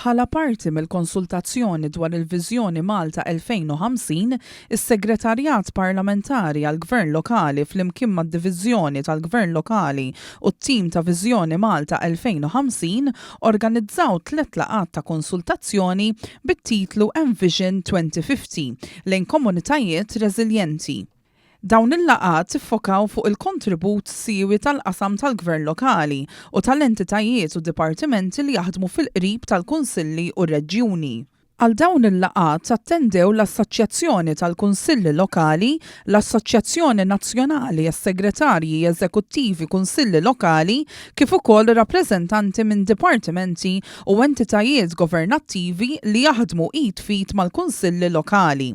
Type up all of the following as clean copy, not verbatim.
Bħala parti mill-konsultazzjoni dwar il-Viżjoni Malta 2050, is-Segretarjat Parlamentari għall-Gvern Lokali flimkien mad-Diviżjoni tal-Gvern Lokali u t-tim ta' Viżjoni Malta 2050 organizzaw tlett laqgħat ta' konsultazzjoni bit-titlu Envision 2050, Lejn Komunitajiet Reżiljenti. Dawn il-laqgħat iffokaw fuq il-kontribut siewi tal-qasam tal-gvern lokali u tal-entitajiet u dipartimenti li jaħdmu fil-qrib tal-kunsilli u r-reġjuni. Għal dawn il-laqgħat attendew l-Assoċjazzjoni tal-Kunsilli Lokali, l-Assoċjazzjoni Nazzjonali għas-Segretarji Eżekuttivi Kunsilli Lokali kif ukoll rappreżentanti minn dipartimenti u entitajiet governattivi li jaħdmu id f'id mal-kunsilli lokali.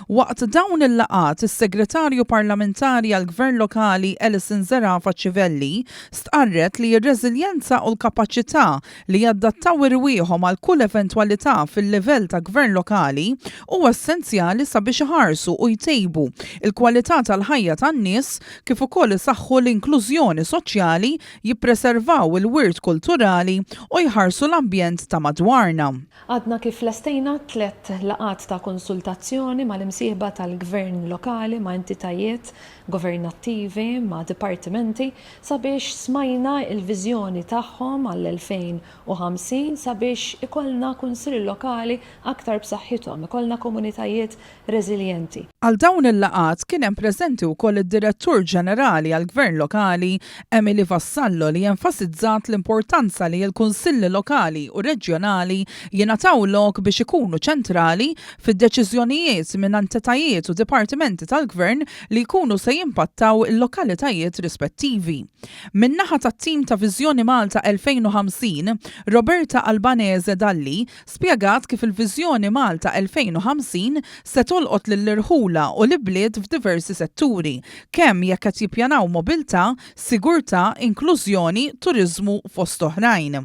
Waqt dawn il-laqgħat, is-Segretarju Parlamentari għall-Gvern Lokali Alison Zerafa Civelli stqarret li r-reżiljenza u l-kapaċità li jadattaw irwieħhom għal kull eventwalità fil-livell ta' gvern lokali huwa essenzjali sabiex iħarsu u jtejbu l-kwalità tal-ħajja tan-nies kif ukoll isaħħu l-inklużjoni soċjali, jippreservaw il-wirt kulturali u jħarsu l-ambjent ta' madwarna. Għadna kif lestejna tlett laqgħat ta' konsultazzjoni mal-imsieħba tal-gvern lokali, ma' entitajiet governattivi, ma' dipartimenti sabiex smajna l-viżjoni tagħhom għall-2050 sabiex ikollna kunsilli lokali aktar b'saħħithom, ikollna komunitajiet reżiljenti. Għal dawn il-laqgħat kien hemm preżenti wkoll id-Direttur Ġenerali għall-Gvern Lokali, Emily Vassallo li enfasizzat l-importanza li l-Kunsilli Lokali u Reġjonali jingħataw lok biex ikunu ċentrali fid-deċiżjonijiet minn entitajiet u dipartimenti tal-Gvern li jkunu se jimpattaw il-lokalitajiet rispettivi. Min-naħa tat-tim ta' Viżjoni Malta 2050, Roberta Albanese Dalli Spjegat kif il-Viżjoni Malta 2050 se tolqot lill-irħula u l-ibliet f'diversi setturi, kemm jekk qed jippjanaw mobilità, sigurtà, inklużjoni, turiżmu fost oħrajn.